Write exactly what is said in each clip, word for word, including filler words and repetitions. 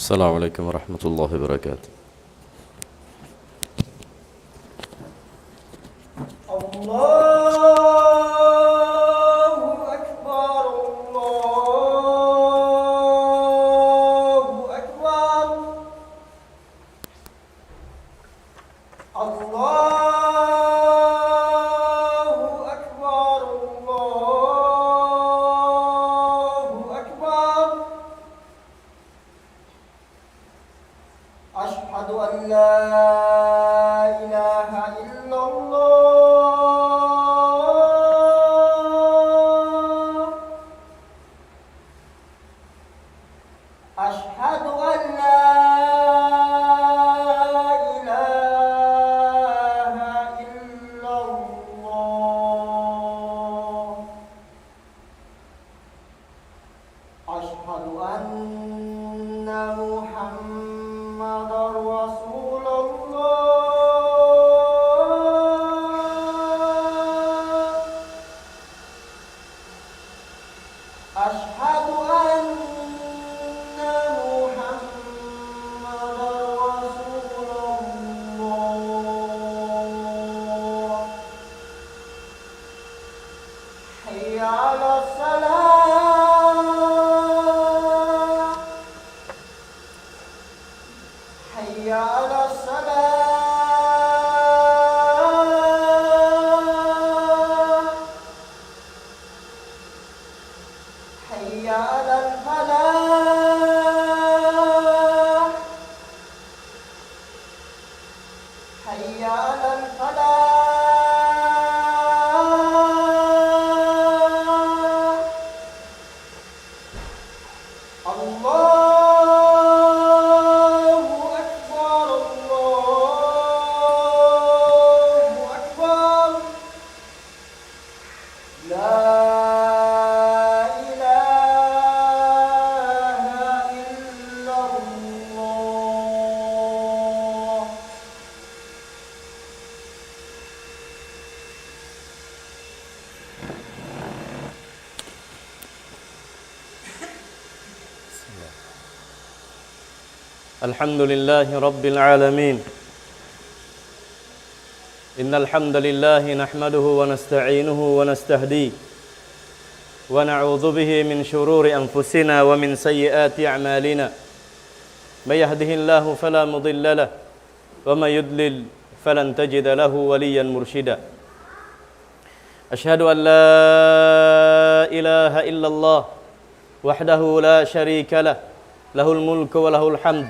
السلام عليكم ورحمة الله وبركاته. الله أكبر، الله أكبر، الله أكبر، الله أكبر. أشهد أن لا إله إلا الله. أشهد أن لا إله إلا الله. أشهد أن محمدا رسول الله. أشهد أن محمدا رسول الله. حي على الصلاة. حي على الصلاة. حي على الفلاح. حي على الفلاح. الله أكبر، الله أكبر. لا إله إلا الله. الحمد لله رب العالمين. إن الحمد لله نحمده ونستعينه ونستهديه، ونعوذ به من شرور أنفسنا ومن سيئات أعمالنا. من يهده الله فلا مضل له، ومن يضلل فلن تجد له وليا مرشدا. أشهد أن لا إله إلا الله وحده لا شريك له، له الملك وله الحمد،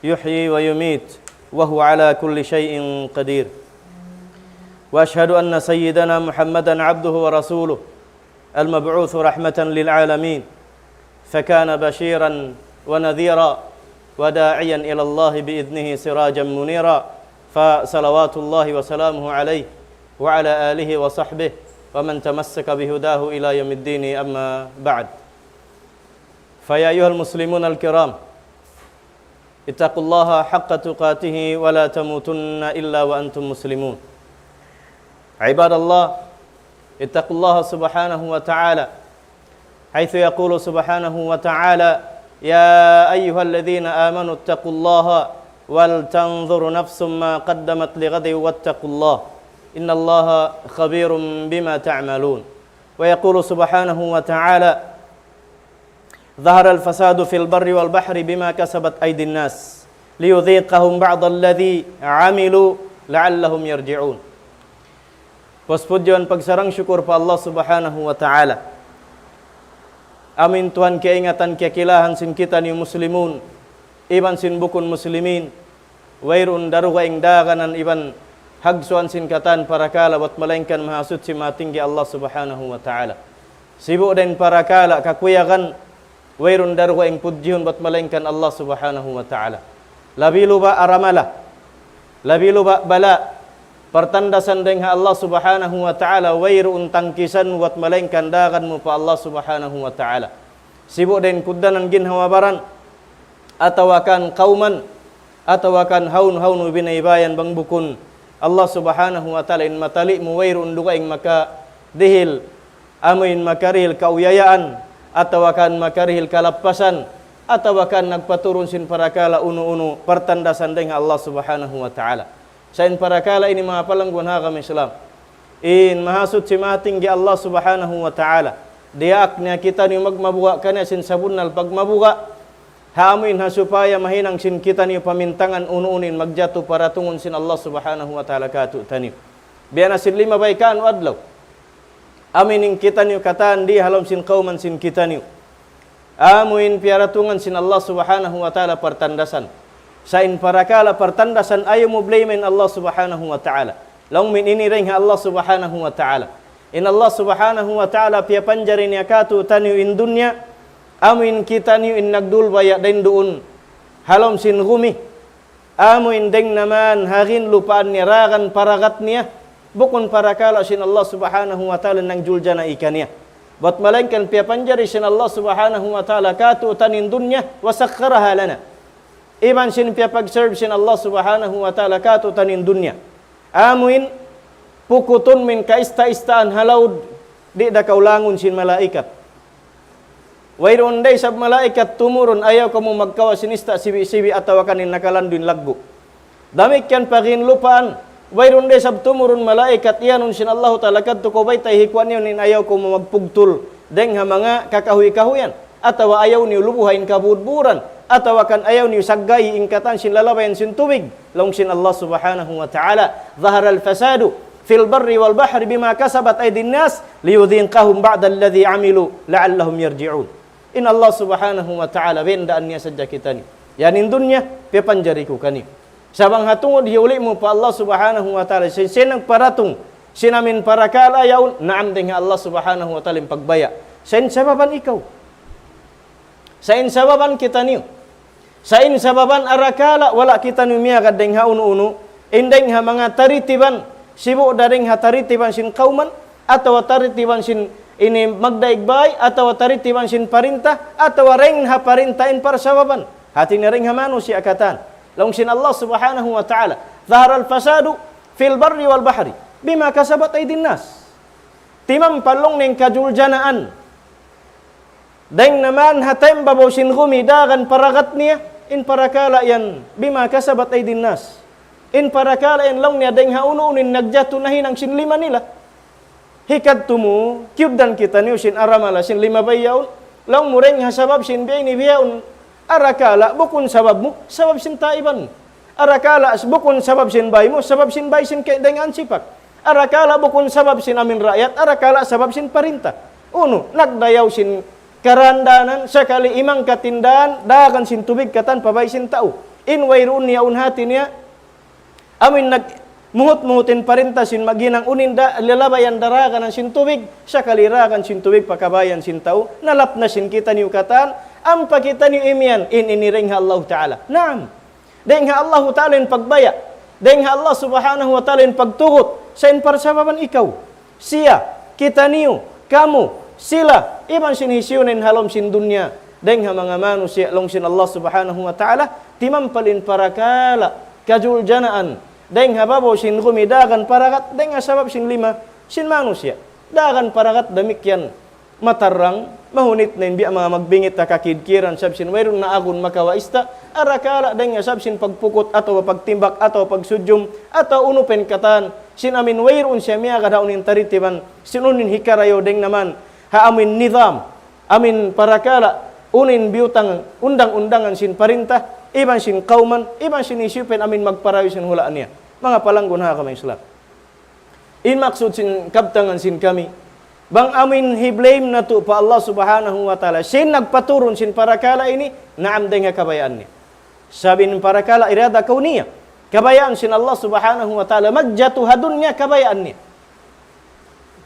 يحيي ويميت، وهو على كل شيء قدير. وأشهد أن سيدنا محمدا عبده ورسوله، المبعوث رحمة للعالمين، فكان بشيرا ونذيرا وداعيا إلى الله بإذنه سراجا منيرا، فصلوات الله وسلامه عليه وعلى آله وصحبه ومن تمسك بهداه إلى يوم الدين، أما بعد. فيا أيها المسلمون الكرام، اتقوا الله حق تقاته ولا تموتن إلا وأنتم مسلمون. عباد الله، اتقوا الله سبحانه وتعالى، حيث يقول سبحانه وتعالى: يا أيها الذين آمنوا اتقوا الله ولتنظر نفس ما قدمت لغد واتقوا الله إن الله خبير بما تعملون. ويقول سبحانه وتعالى: ظهر الفساد في البر والبحر بما كسبت أيدي الناس ليذيقهم بعض الذي عملوا لعلهم يرجعون. Puas pudji iban pagsarang-sukul pa Allah Subhanahu wa Ta'ala. Amu in Tuhan kaingatan, kakilahan sin kitaniyu muslimun iban sin bukun muslimin. Wayruun darugaing daganan iban hagsuan sin katan parakala' bat malaingkan Mahasuchi Mahatinggi Allah Subhanahu wa Ta'ala. Sibu' da in parakala' kakuyagan, wayruun darugaing pudjihun bat malaingkan Allah Subhanahu wa Ta'ala. Labi luba' aramala, labi luba' bala', partandasan dayn ha Allah Subhanahu wa Ta'ala, wayruun tangkisan bat malaingkan dagan mu pa Allah Subhanahu wa Ta'ala. Sibu' da in kugdanan ginhawa-baran, atawa kan kawman, atawa kan hawnu-hawnu binaybayan bang bukun Allah Subhanahu wa Ta'ala in matali' mu, wayruun dugaing makadihil, amu in makarihil kauyayaan, atawa kan makarihil kalappasan, atawa kan nagpaturun sin parakala' unu-unu partandasan dayn ha Allah Subhanahu wa Ta'ala. Sa' in parakala' ini, manga palanggun ha agama Islam, in Mahasuchi Mahatinggi Allah Subhanahu wa Ta'ala, diyaak niya kitaniyu magmabuga' kaniya sin sabunnal pagmabuga', ha amu in ha supaya mahinang sin kitaniyu pamintangan unu-unu in magjatu paratungun sin Allah Subhanahu wa Ta'ala kātu'niyu. Biya' na sin limabay kaanu adlaw, amu in kitaniyu katan di ha lawm sin kawman sin kitaniyu, amu in piyaratungan sin Allah Subhanahu wa Ta'ala partandasan. Sa' in parakala' partandasan, ayaw mu blame in Allah Subhanahu wa Ta'ala. Laung mu in ini dayn ha Allah Subhanahu wa Ta'ala. In Allah Subhanahu wa Ta'ala piyapanjari niya kātu'niyu in dunya, amu in kitaniyu in nagdulbaya dayn duun ha lawm sin gumi, amu in dayng naman ha ginlupaan niya, dagan paragat niya, bukun parakala' sin Allah Subhanahu wa Ta'ala nangjuljana kaniya. Bat malaingkan piyapanjari sin Allah Subhanahu wa Ta'ala kātu'niyu in dunya, وسخرها لنا. Iban sin piyapag-serve sin Allah Subhanahu wa Ta'ala kātu'niyu in dunya, amu in pukutun mu in kaista-istaan ha laud, di' da kaw langun sin malaikat. Wayruun da isab malaikat tumurun, ayaw kamu magkawa' sin ista' sibi'-sibi' atawa kan in nakalandu' in laggu'. Damikkiyan pa ginlupaan, wayruun da isab tumurun malaikat iyanun sin Allahu Ta'ala, kadtu kaw baytai hi kuwan yaun in ayaw kamu magpugtul dayn ha manga kakahuy-kahuyan, atawa ayaw niyu lubuha in kabudburan, atawa kan ayaw niyu saggayi in katan sin lalabayan sin tubig. Laung sin Allah Subhanahu wa Ta'ala, ظهر الفساد في البر والبحر بما كسبت أيدي الناس ليذيقهم بعض الذي عملوا لعلهم يرجعون. In Allah Subhanahu wa Ta'ala, bendaan niya sadja kitaniyu. Yan in dunya, piyapanjari ku kaniyu. Sa' bang ha tungud hiyuli' mu pa Allah Subhanahu wa Ta'ala, sin, sin nagparatung sin amin parakala' yaun, naam, dayn ha Allah Subhanahu wa Ta'ala in pagbaya'. Sa' in sababan ikaw. Sa' in sababan kitaniyu. Sa' in sababan arakala' wala' kitaniyu miyagad dayn ha unu-unu, in dayn ha manga taritiban, sibu' da dayn ha taritiban sin kawman, atawa taritiban sin ini magdaig bay, atawa taritiban sin parinta, atawa dayn ha parinta in parsababan. Hati niya dayn ha manusiya' katan. Laung sin Allah Subhanahu wa Ta'ala, ظهر الفساد في البر والبحر بما كسبت أيدي الناس. Timampal laung niya in kajuljanaan dayn naman ha taymanghud sin gumi dagan paragat niya, in parakala' yan, بما كسبت أيدي الناس. In parakala' yan laung niya dayn ha unu-unu in nagjatu nahinang sin lima nila. Hikadtu mu, kiyugdan kitaniyu sin aramala sin limabay yaun. Laung mu dayn ha sabab sin biya' ini biya' yaun. Arakala' bukun sabab mu, sabab sin tau iban. Arakala' bukun sabab sin bay mu, sabab sin bay sin kaidayngan sipak. Arakala' bukun sabab sin amin raayat, arakala' sabab sin parinta. Unu, nagdayaw sin karandanan, sakali imang katindan, dagan sin tubig katan pa bay sin tau. In wayruun niya un hati niya, amin nagmuhut-muhut in parinta sin maghinang unu in da, lalabayan daraganan sin tubig, sakali dagan sin tubig pa kabayan sin tau, nalap na sin kitaniyu katan, ampa kitaniyu imiyan, in ini dayn ha Allahu Ta'ala. Naam. Dayn ha Allahu Ta'ala in pagbaya'. Dayn ha Allah Subhanahu wa Ta'ala in pagtugut. Sa' in parsababan ikaw, siya, kitaniyu, kamu, sila, iban sin hisiyu-siyu in ha lawm sin dunya. Dayn ha manga manusiya' laung sin Allah Subhanahu wa Ta'ala, timampal in parakala', kajuljanaan. Dayn ha babaw sin gumi dagan paragat, dayn ha sabab sin lima, sin manusiya'. Dagan paragat damikkiyan matarrang, mahunit na in biya' manga magbingit ha kakidkiran, sabab sin wayruun na agun makawa' ista', arakala' dayn ha sabab sin pagpukut atawa pagtimbak atawa pagsujum, atawa unu pa in katan, sin amin wayruun siya miyagad ha unu in taritiban, sin unu in hikarayaw dayn naman ha amin nizam, amin parakala', unu in biyutang undang-undangan sin parinta, iban sin kawman, iban sin hisiyu pa in amin magparayaw sin hula' niya. Manga palanggun ha agama Islam. In maksud sin kabtangan sin kami, bang amin hi-blame natu' pa Allah Subhanahu wa Ta'ala, sin nagpaturun sin parakala' ini, naam, dayn ha kabayaan niya. Sabab in parakala' irada kawniya. Kabayaan sin Allah Subhanahu wa Ta'ala, magjatu ha dunya kabayaan niya.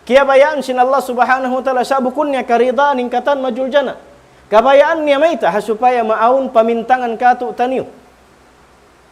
Kiyabayaan sin Allah Subhanahu wa Ta'ala, sa' bukun niya karidaan in katan majuljana. Kabayaan niya mayta', ha supaya maawn pamintangan kātu'niyu.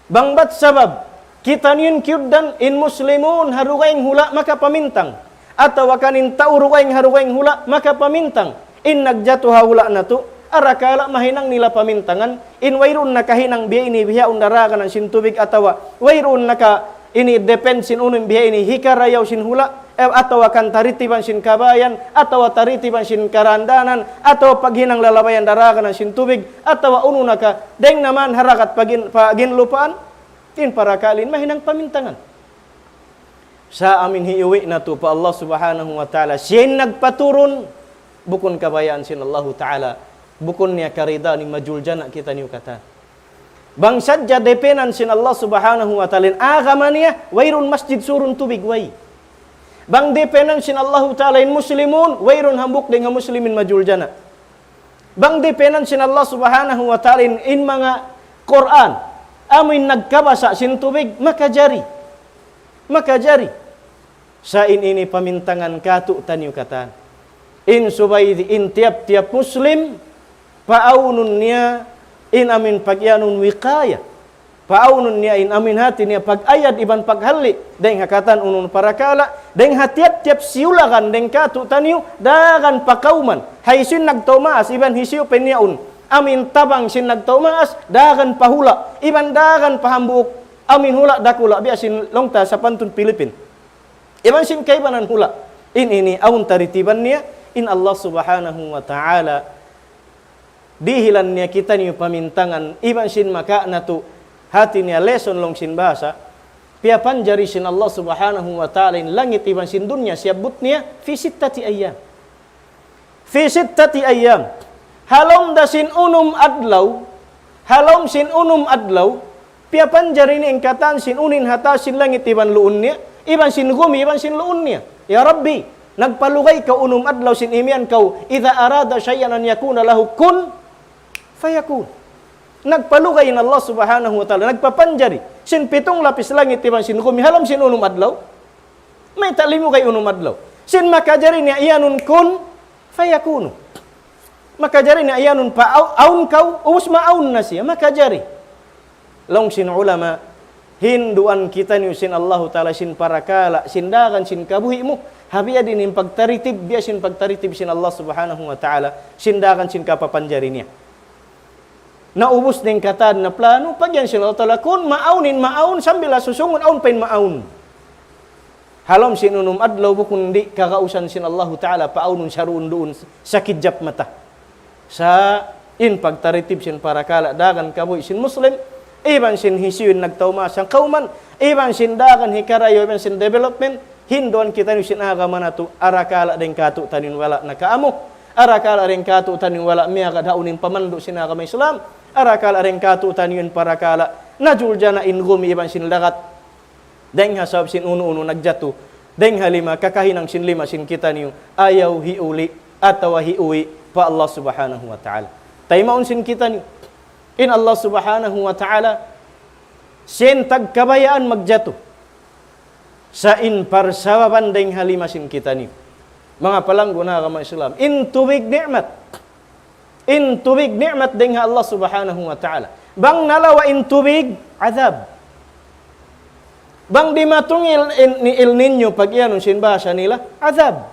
Bang bat sabab, kitaniyu in kiyugdan, in muslimun ha dugaing hula' makapamintang, atawa kan in tau dugaing ha dugaing hula' makapamintang, in nagjatu ha hula' natu', arakala' mahinang nila pamintangan, in wayruun nakahinang biya' ini bihaun daraganan sin tubig, atawa wayruun naka ini depend sin unu in biya' ini hikarayaw sin hula', eh, atawa kan taritiban sin kabayan, atawa taritiban sin karandanan, atawa paghinang lalabayan daraganan sin tubig, atawa unu na ka, dayng naman harakat pagin-, paginlupaan, in parakala' in mahinang pamintangan. Sa' amin hiyuwi' natu' pa Allah Subhanahu wa Ta'ala. Siya in nagpaturun, bukun kabayaan sin Allahu Ta'ala, bukun niya karidaan in majuljana' kitaniyu katan. Bang sadja depenan sin Allah Subhanahu wa Ta'ala in agama niya, wayruun masjid surun tubig, way. Bang depenan sin Allahu Ta'ala in muslimun, wayruun hambuuk dayng ha muslimin majuljana'. Bang depenan sin Allah Subhanahu wa Ta'ala in, in manga Qur'an, amu in nagkabasa' sin tubig, makajari. Makajari. Sa' in ini pamintangan kātu'niyu katan. In subay in tiyap-tiyap Muslim, paawnun niya in amin pag-iyanun wiqaya. Paawnun niya in amin hati niya pag-ayad iban paghalli'. Dayng ha katan unu-unu parakala', dayng ha tiyap-tiyap siyulagan dayng kātu'niyu, daran pa kawman. Hisiyu in nagtau maas, iban hisiyu pa in yaun. Amin tabang sin nagtau maas, daran pa hula', iban daran pa hambuuk. Amin hula' dakula', biya' sin laung ta sapantun Pilipin. Iban sin kaibanan hula'. In ini awn taritiban niya, in Allah Subhanahu wa Ta'ala dihilan niya kitaniyu pamintangan, iban sin makawa' natu', hati niya lesson laung sin bahasa, piyapanjari sin Allah Subhanahu wa Ta'ala in langit iban sin dunya, siyabbut niya, في ستة أيام. في ستة أيام. Ha lawm da sin unum adlaw, ha lawm sin unum adlaw, piyapanjari niya in katan sin unu in ha taas sin langit iban luun niya, iban sin gumi iban sin luun niya. Ya Rabbi, nagpalugay kaw unum adlaw sin imiyan kaw, إذا أراد شيئا أن يقول له كن فيكون. Nagpalugay in Allah Subhanahu wa Ta'ala, nagpapanjari sin pitung lapis langit iban sin gumi, ha lawm sin unum adlaw. Mayta' limugay unum adlaw? Sin makajari niya iyanun kun fayakunu. Makajari niya iyanun pa aw-, awn kaw, ubus maawn na siya. Makajari. Laung sin ulama, hinduan kitaniyu sin Allahu Ta'ala sin parakala', sin dagan sin kabuhi' mu, ha biya' diin in pagtaritib, biya' sin pagtaritib sin Allah Subhanahu wa Ta'ala, sin dagan sin kapapanjari niya. Naubus na in katan na plano, pag-iyan sin Allah Ta'ala, kun maawn in maawn, sambil ha susungun, awn pa in maawn. Ha lawm sin unum adlaw bukun di' kagausan sin Allahu Ta'ala, paawnun saruun-duun, sakidjap mata. Sa' in pagtaritib sin parakala' dagan kabuhi' sin Muslim, iban sin hisiyu in nagtau maas ha kawman, iban sin dagan hikarayaw, iban sin development, hinduan kitaniyu sin agama natu', arakala' dayng kātu'niyu wala' nakaamu, arakala' dayng kātu'niyu wala' miyagad ha unu in pamandu' sin agama Islam, arakala' dayng kātu'niyu in parakala', najuljana' in gumi iban sin dagat, dayng ha sabab sin unu-unu nagjatu, dayng ha lima, kakahinang sin lima sin kitaniyu, ayaw hiuli', atawa hiuwi' pa Allah Subhanahu wa Ta'ala. Taymaun sin kitaniyu, in Allah Subhanahu wa Ta'ala, siya in tagkabayaan magjatu. Sa' in parsababan dayng ha lima sin kitaniyu. Manga palanggu' ha agama Islam. In tubig ni'mat. In tubig ni'mat dayng ha Allah Subhanahu wa Ta'ala. Bang nalawa' in tubig, adhab. Bang dimatung il-, in-, ni El Niño pag-iyanun sin bahasa nila, adhab.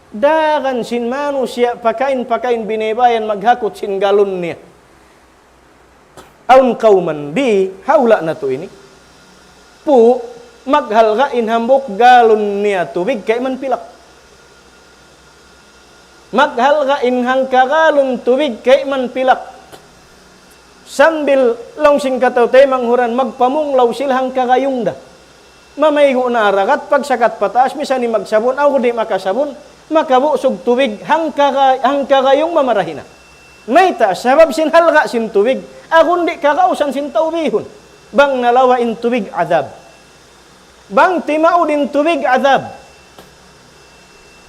Dagan sin manusiya' pakain-pakain biyaybayan maghakut sin galun niya. Awn kawman di ha hula' natu' ini. Pu, maghalga' in hambuuk galun niya tubig kayman pilak. Maghalga' in hangka galun tubig kayman pilak. Sambil laung sin kataw-taymanghuran magpamunglaw sila hangka gayung da. Mamaygu' na ha dagat, pagsakat pataas, misan in magsabun, awn di' makasabun, makabusug tubig, hangka ga-, hangka gayung mamarahi na. Mayta', sabab sin halga' sin tubig, awn di' kagausan sin tau bihun. Bang nalawa' in tubig adhab. Bang timaud in tubig adhab.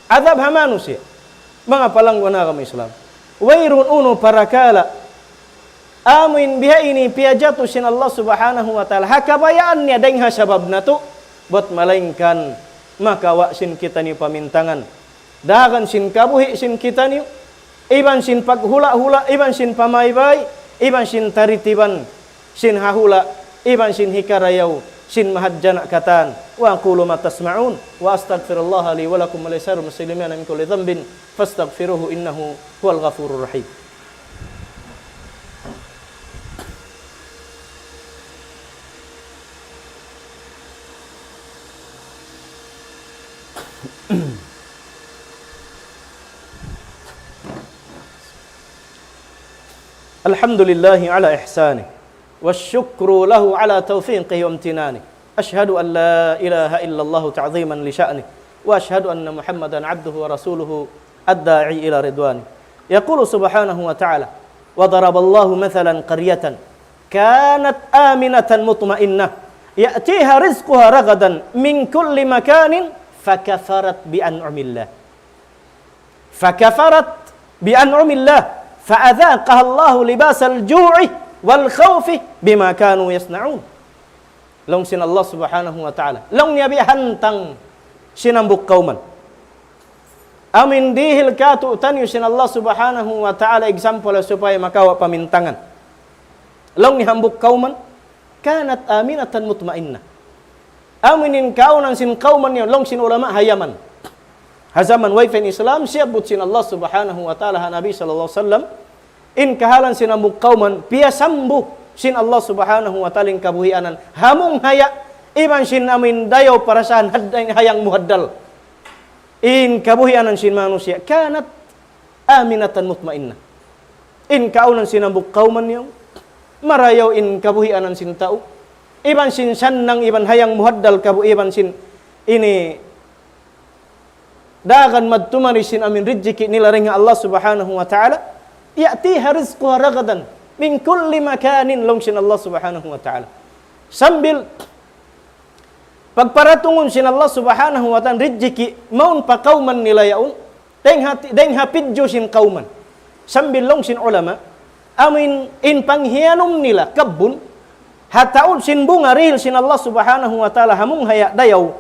Adhab ha manusiya'. Manga palanggu' ha agama Islam. Wayruun unu parakala'. Amu in biha ini piyajatu sin Allah Subhanahu wa Ta'ala. Ha kabayaan niya dayng ha sabab natu'. Bat malaingkan makawa' sin kitaniyu pamintangan. Dagan sin kabuhi' sin kitaniyu. Iban sin paghula'-hula', iban sin pamaybay, iban sin taritiban sin ha hula', iban sin hikarayaw, sin mahadjana' katan. وأقول ما تسمعون، وأستغفر الله لي ولكم ولسائر المسلمين من كل ذنب، فاستغفروه إنه هو الغفور الرحيم. الحمد لله على إحسانه، والشكر له على توفيقه وامتنانه. أشهد أن لا إله إلا الله تعظيما لشأنه، وأشهد أن محمدا عبده ورسوله الداعي إلى رضوانه. يقول سبحانه وتعالى: وضرب الله مثلا قرية كانت آمنة مطمئنة يأتيها رزقها رغدا من كل مكان فكفرت بأنعم الله فكفرت بأنعم الله فأذاقها الله لباس الجوع والخوف بما كانوا يصنعون. Laung sin Allah Subhanahu wa Ta'ala. Laung niya biya' hantang sin hambuuk kawman. Amu in dihil kātu'niyu sin Allah Subhanahu wa Ta'ala example supaya makawa' pamintangan. Laung niya hambuuk kawman, كانت آمنة مطمئنة. Amu in kaawnan sin kawman yaun, laung sin ulama ha Yaman. Ha jaman way pa in Islam, siyabbut sin Allah Subhanahu wa Ta'ala ha Nabi sallallahu alayhi wasallam, in kahalan sin hambuuk kawman, piyasambu sin Allah Subhanahu wa Ta'ala in kabuhianan. Ha mung haya', iban sin amu in dayaw parasahan had-, hayang muhaddal. In kabuhianan sin manusiya', كانت آمنة مطمئنة. In kaawnan sin hambuuk kawman yaun, marayaw in kabuhianan sin tau. Iban sin sannang, iban hayang muhaddal kabu-, iban sin ini dagan madtu mari sin amu in rijiki' nila dayn ha Allah Subhanahu wa Ta'ala. يأتيها رزقها رغدا من كل مكان, laung sin Allah Subhanahu wa Ta'ala. Sambil pagparatungun sin Allah Subhanahu wa Ta'ala rijiki' mawn pa kawman nila yaun, dayn ha, dayn ha pidju sin kawman. Sambil laung sin ulama, amu in, in panghiyanum nila kabbun, ha taud sin bunga dihil sin Allah Subhanahu wa Ta'ala ha mung haya' dayaw,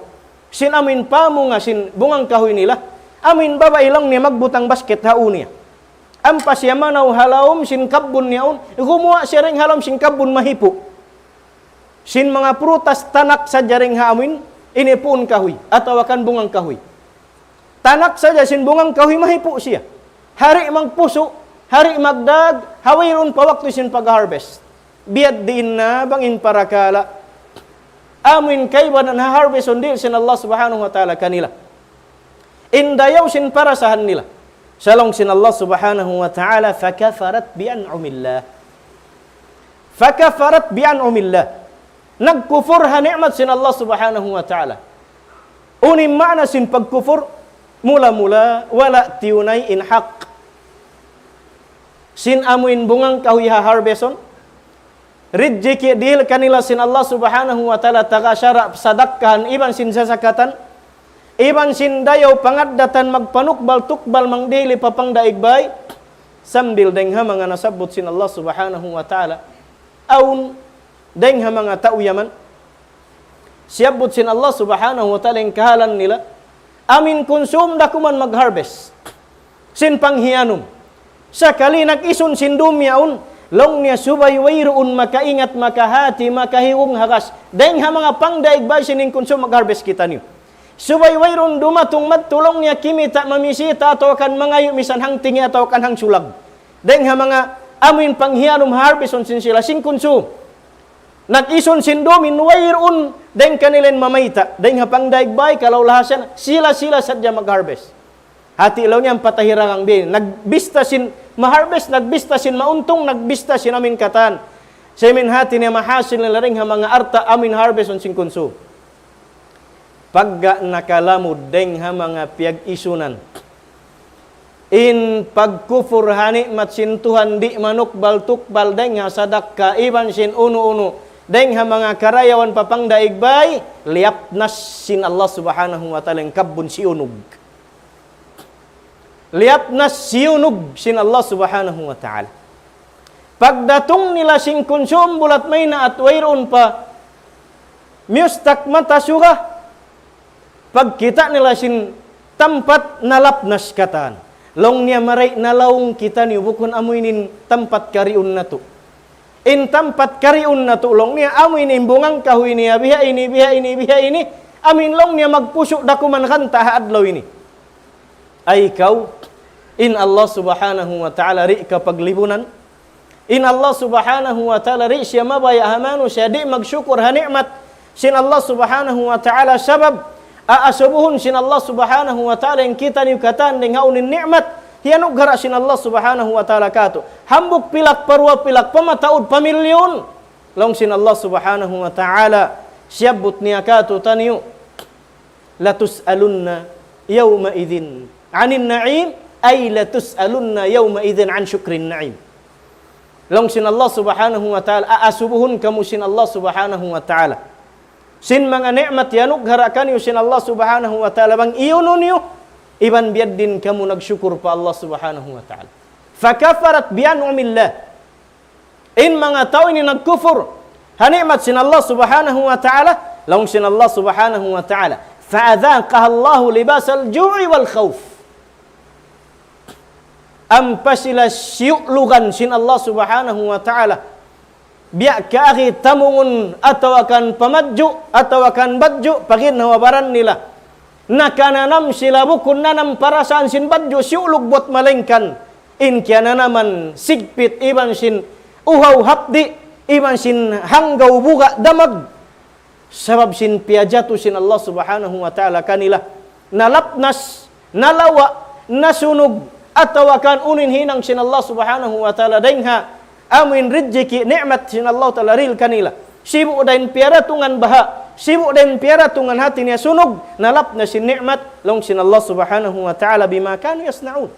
sin amu in pamunga sin bungang kahuy nila, amu in babai laung niya magbutang basket ha ū niya. Ampa siya manaw ha lawm sin kabbun niya yaun, gumuwa' siya dayn ha lawm sin kabbun mahipu'. Sin manga prutas tanak sadja dayn ha amu in, ini puun kahuy, atawa kan bungang kahuy. Tanak sadja sin bungang kahuy mahipu' siya. Di' magpusu', di' magdag, ha wayruun pa waktu sin pag-harvest. Biya' diin na bang in parakala'. Amu in kaibanan ha harvest dihil sin Allah Subhanahu wa Ta'ala kanila. In dayaw sin parasahan nila. Sa' laung sin Allah Subhanahu wa Ta'ala, فكفرت بأنعم الله. فكفرت بأنعم الله. Nagkufur ha ni'mat sin Allah Subhanahu wa Ta'ala. Unu in maana sin pagkufur, mula-mula, wala' tiyunay in hak. Sin amu in bungang kahuy ha harvest-un. Rijiki' dihil kanila sin Allah Subhanahu wa Ta'ala taga sara' sadakkahan iban sin sasakatan. Iban sin dayaw pangaddatan magpanukbal-tukbal mangdihili pa pangdaig bay. Sambil dayn ha manga nasabbut sin Allah Subhanahu wa Ta'ala. Awn dayn ha manga tau Yaman. Siyabbut sin Allah Subhanahu wa Ta'ala in kahalan nila. Amu in kunsum da kuman mag-harvest. Sin panghiyanum. Sakali nag-isun sin dum yaun, laung niya subay wayruun makaingat, makahati, makahigung hagas. Dayn ha manga pangdaig bay sin in kunsum mag-harvest kitaniyu. Subay wayruun dumatung madtu laung niya kimita' mamisita atawa kan mangayu' misan hangtingi atawa kan hangsulag. Dayn ha manga amu in panghiyanum harvest-un sin sila sin kunsum. Nag-isun sin dum in wayruun dayn kanila in mamayta'. Dayn ha pangdaig bay kalaw-lahasan, sila-sila sadja mag-harvest. Hati laung niya ampa tahiragang biya' ini. Nagbista sin ma-harvest, nagbista sin mauntung, nagbista sin amu in katan. Sa' in hati niya mahasil nila dayn ha manga alta' amu in harvest-un sin kunsum. Pagga nakalamud dayn ha manga piyag-isunan. In pagkufur ha ni'mat sin Tuhan di' manukbal-tukbal dayn ha sadakka iban sin unu-unu. Dayn ha manga karayawan pa pangdaig bay, liyapnas sin Allah Subhanahu wa Ta'ala in kabbun siyunug. Liyapnas siyunug sin Allah Subhanahu wa Ta'ala. Pagdatung nila sin kunsum bulat maynaat wayruun pa miyustak mata suga. Pagkita' nila sin tampat nalapnas katan. Laung niya mari nalaung kitaniyu bukun amu ini in tampat kariun natu'. In tampat kariun natu' laung niya amu ini in bungang kahuy niya biha ini, biha ini, biha ini. Amu in laung niya magpusu' da kuman ganta' ha adlaw ini. Ay kaw, in Allah Subhanahu wa Ta'ala di' kapaglibunan. In Allah Subhanahu wa Ta'ala di' siya mabaya' ha manusiya' di' magsukur ha ni'mat sin Allah Subhanahu wa Ta'ala sabab Aasubuhun sin Allah Subhanahu wa Ta'ala in kitaniyu katan dayn ha unu in ni'mat hiyanughara' sin Allah Subhanahu wa Ta'ala kātu'. Hambuuk pilak, pa duwa pilak, pa mataud, pa milyun. Laung sin Allah Subhanahu wa Ta'ala, siyabbut niya kātu'niyu, لتسألن يومئذ عن النعيم، أي لتسألن يومئذ عن شكر النعيم. Laung sin Allah Subhanahu wa Ta'ala, aasubuhun kamu sin Allah Subhanahu wa Ta'ala sin manga ni'mat hiyanughara' kaniyu sin Allah Subhanahu wa Ta'ala, bang iyunu niyu, iban biya' diin kamu nagsukur pa Allah Subhanahu wa Ta'ala. فكفرت بأنعم الله. In manga tau ini nagkufur ha ni'mat sin Allah Subhanahu wa Ta'ala, laung sin Allah Subhanahu wa Ta'ala, فأذاقها الله لباس الجوع والخوف. Ampa sila siyulugan sin Allah Subhanahu wa Ta'ala biya' kaagi tamungun atawa kan pamadju', atawa kan badju', pa ginhawa baran nila. Nakananam sila bukun nanam parasaan sin badju', siyulug buwat, malaingkan in kiyananaman sigpit iban sin uhaw hapdi', iban sin hanggaw buga' damag. Sabab sin piyajatu sin Allah Subhanahu wa Ta'ala kanila, nalapnas, nalawa', nasunug, atawa kan unu in hinang sin Allah Subhanahu wa Ta'ala dayn ha amuin rijiki', ni'mat sin Allah Ta'ala dihil kanila. Sibu' da in piyaratungan baha', sibu' da in piyaratungan hati niya sunug, nalapnas sin ni'mat, laung sin Allah Subhanahu wa Ta'ala, بما كانوا يصنعون.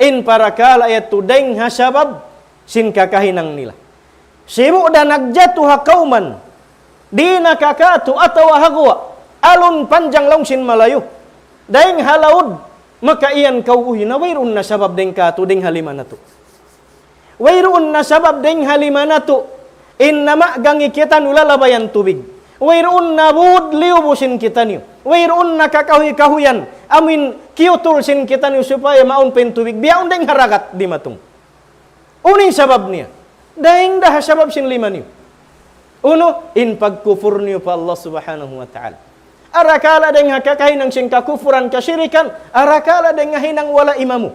In parakala' yadtu dayn ha sabab sin kakahinang nila. Sibu' da nagjatu ha kawman, di' na ka katu' atawa ha guwa', alun panjang laung sin Malayu, dayn ha laud, maka iyan kaw uwi' na, wayruun na sabab dayn katu', dayn ha lima natu'. Wayruun na sabab dayn ha lima natu', in nama' gangi kita nulalabayan tubig. Wayruun na bud liyubu sin kitaniyu. Wayruun na kakahuy-kahuyan, amuin kiyutul sin kitaniyu supaya mawn pa in tubig. Biyaun dayn ha dagat dimatung. Unu in sabab niya? Dayn da ha sabab sin lima niyu. Unu, in pagkufur niyu pa Allah Subhanahu wa Ta'ala. Arakala' dayn ha kakahinang sin kakufuran, kasirikan, arakala' dayn ha hinang wala' imamu.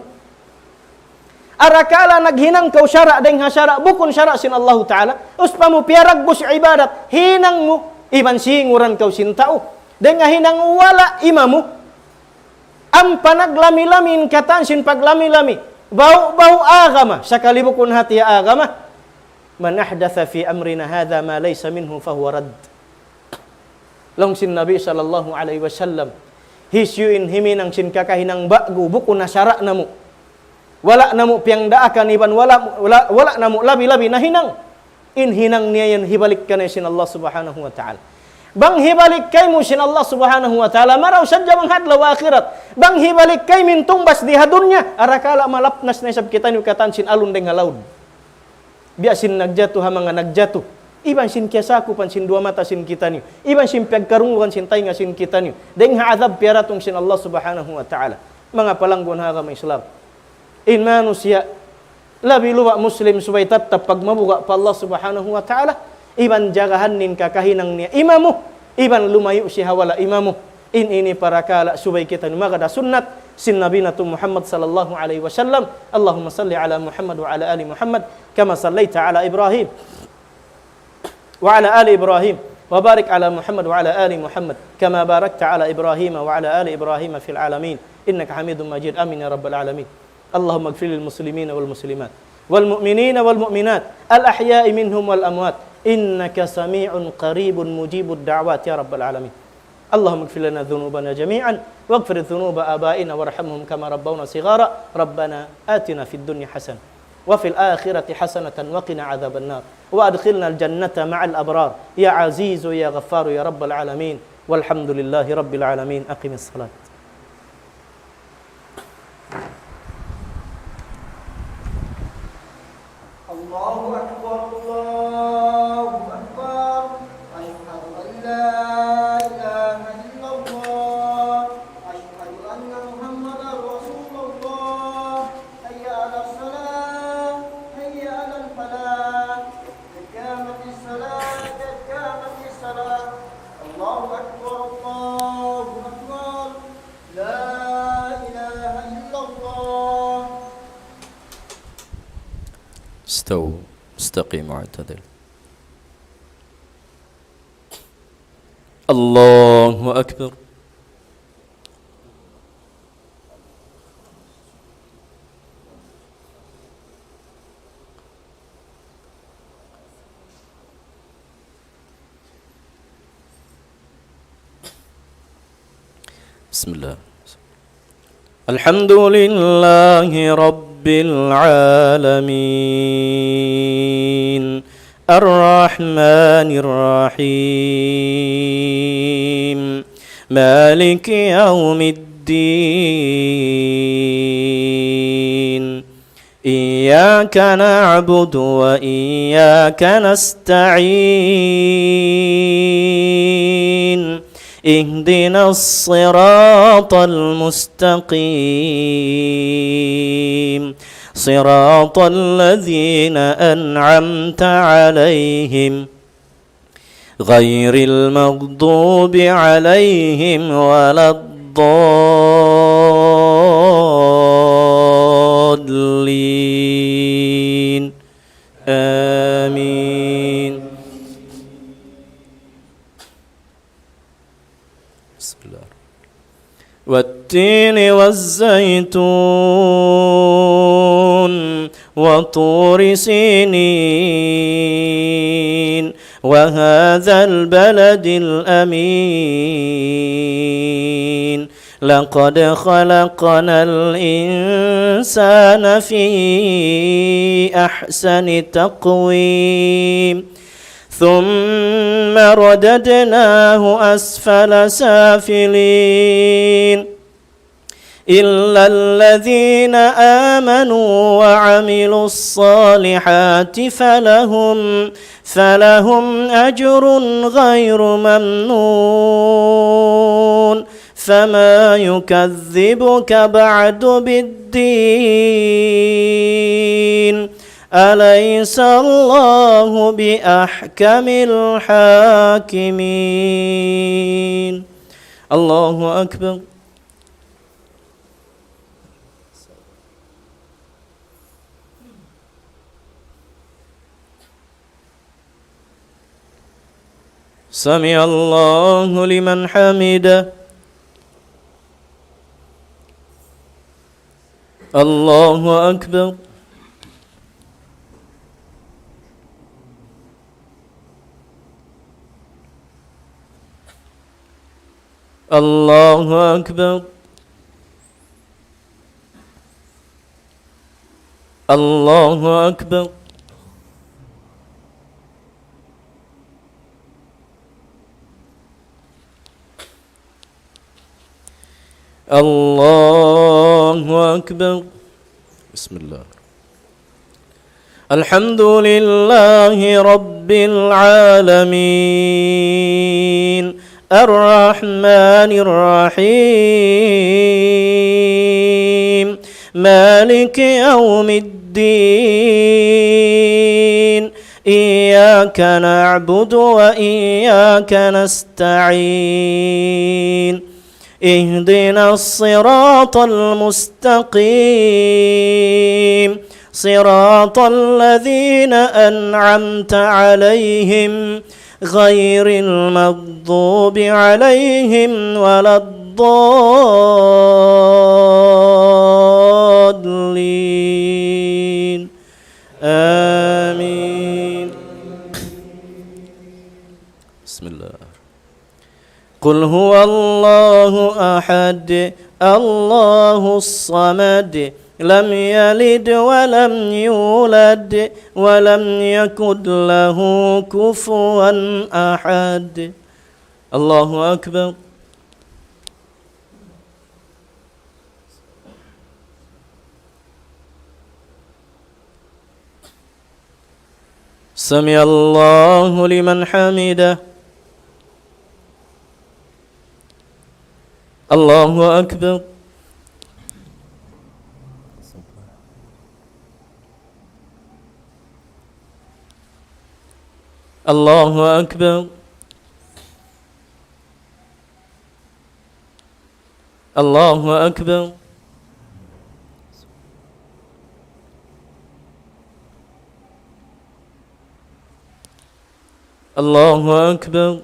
Arakala' naghinang kaw sara' dayn ha sara', bukun sara' sin Allahu Ta'ala. Uspa mu piyaragbus ibadat, hinang mu, iban singuran kaw sin tau. Dayn ha hinang wala' imamu. Ampa naglami-lami in katan sin paglami-lami. Bau-bau agama, sakali bukun hati agama. من أحدث في أمرنا هذا ما ليس منه فهو رد. Laung sin Nabi sallallahu alayhi wasallam, hisiyu in himinang sin kakahinang ba'gu, bukun ha sara' namu'. Wala' namu' piyangdaakan iban wala', wala', wala' namu' labi-labi nahinang. In hinang niya yan hibalik kaniya sin Allah Subhanahu wa Ta'ala. Bang hibalik kaymu sin Allah Subhanahu wa Ta'ala, marayaw sadja bang ha adlaw akhirat. Bang hibalik kaymu in tungbas di ha dunya, arakala' malapnas na isab kitaniyu katan sin alun dayn ha laud. Biya' sin nagjatu ha manga nagjatu. Iban sin kiyasakupan sin duwa mata sin kitaniyu. Iban sin piyagkarungugan sin taynga sin kitaniyu. Dayn ha adhab piyaratung sin Allah Subhanahu wa Ta'ala. Manga palangguan ha agama Islam. In manusiya', labi luba' Muslim subay tattap pagmabuga' pa Allah Subhanahu wa Ta'ala. Iban jagahan in kakahinang niya imamu. Iban lumayu' siya ha wala' imamu. In ini parakala' subay kitaniyu magad ha sunnat sin Nabi natu' Muhammad sallallahu alayhi wasallam. اللهم صل على محمد وعلى آل محمد كما صليت على إبراهيم وعلى آل إبراهيم وبارك على محمد وعلى آل محمد كما باركت على إبراهيم وعلى آل إبراهيم في العالمين إنك حميد مجيد. آمين يا رب العالمين. اللهم اغفر للمسلمين والمسلمات والمؤمنين والمؤمنات الأحياء منهم والأموات إنك سميع قريب مجيب الدعوات يا رب العالمين. اللهم اغفر لنا ذنوبنا جميعا واغفر ذنوب آبائنا وارحمهم كما ربونا صغارا. ربنا آتنا في الدنيا حسنة وفي الآخرة حسنة وقنا عذاب النار وأدخلنا الجنة مع الأبرار يا عزيز يا غفار يا رب العالمين. والحمد لله رب العالمين. أقم الصلاة. الله أكبر، الله أكبر. أشهد أن لا إله إلا الله. أشهد أن محمدا رسول الله. حي على الصلاة، حي على الفلاح. قد قامت الصلاة، قد قامت الصلاة. الله أكبر، الله أكبر. لا إله إلا الله. استووا، استقيموا، اعتدلوا. الله أكبر. بسم الله. الحمد لله رب العالمين. الرحمن الرحيم. مالك يوم الدين. إياك نعبد وإياك نستعين. اهدنا الصراط المستقيم. صراط الذين أنعمت عليهم غير المغضوب عليهم ولا الضالين. آمين. بسم الله. والتين والزيتون وطور سينين وهذا البلد الأمين. لقد خلقنا الإنسان في أحسن تقويم. ثم رددناه أسفل سافلين. إلا الذين آمنوا وعملوا الصالحات فلهم، فلهم أجر غير ممنون. فما يكذبك بعد بالدين. أليس الله بأحكم الحاكمين. الله أكبر. سمع الله لمن حمده. الله أكبر. الله أكبر. الله أكبر. الله أكبر. بسم الله. الحمد لله رب العالمين. الرحمن الرحيم. مالك يوم الدين. إياك نعبد وإياك نستعين. اهدنا الصراط المستقيم. صراط الذين أنعمت عليهم غير المغضوب عليهم ولا الضالين. آمين. بسم الله. قل هو الله أحد، الله الصمد، لم يلد ولم يولد، ولم يكن له كفوا أحد. الله أكبر. سمع الله لمن حمده. الله أكبر. الله أكبر. الله أكبر. الله أكبر.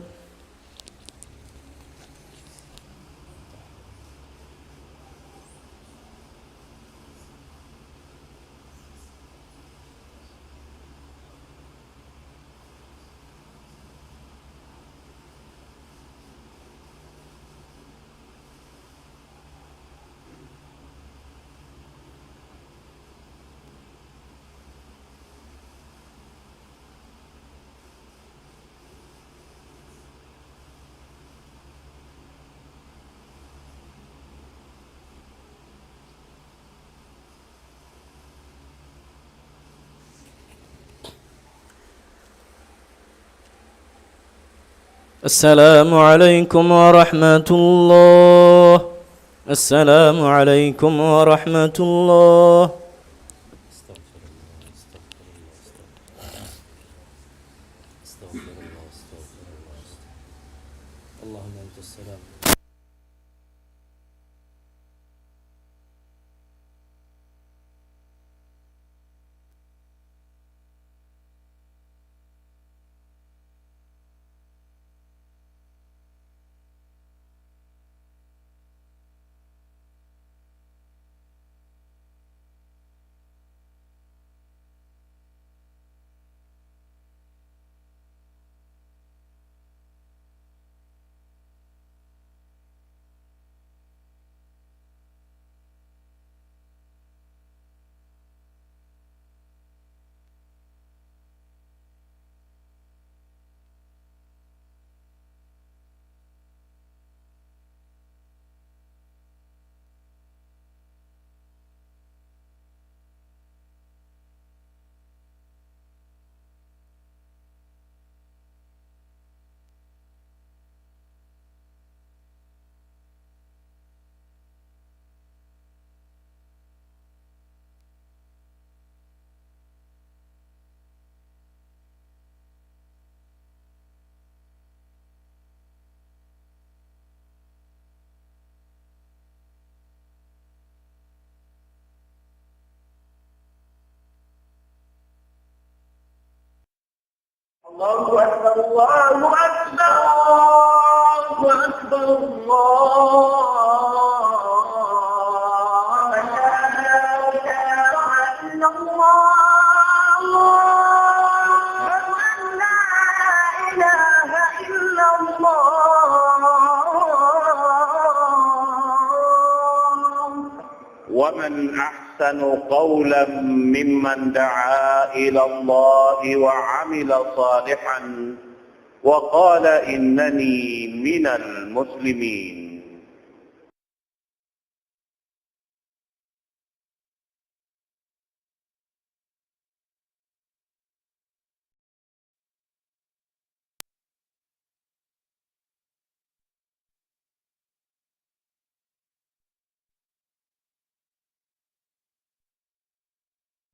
السلام عليكم ورحمة الله. السلام عليكم ورحمة الله. الله أكبر، الله أكبر، الله أكبر، الله أكبر. لا إله إلا الله. أشهد أن لا إله إلا الله. ومن أحسن قولا ممن دعا إلى الله وعمل صالحا وقال إنني من المسلمين.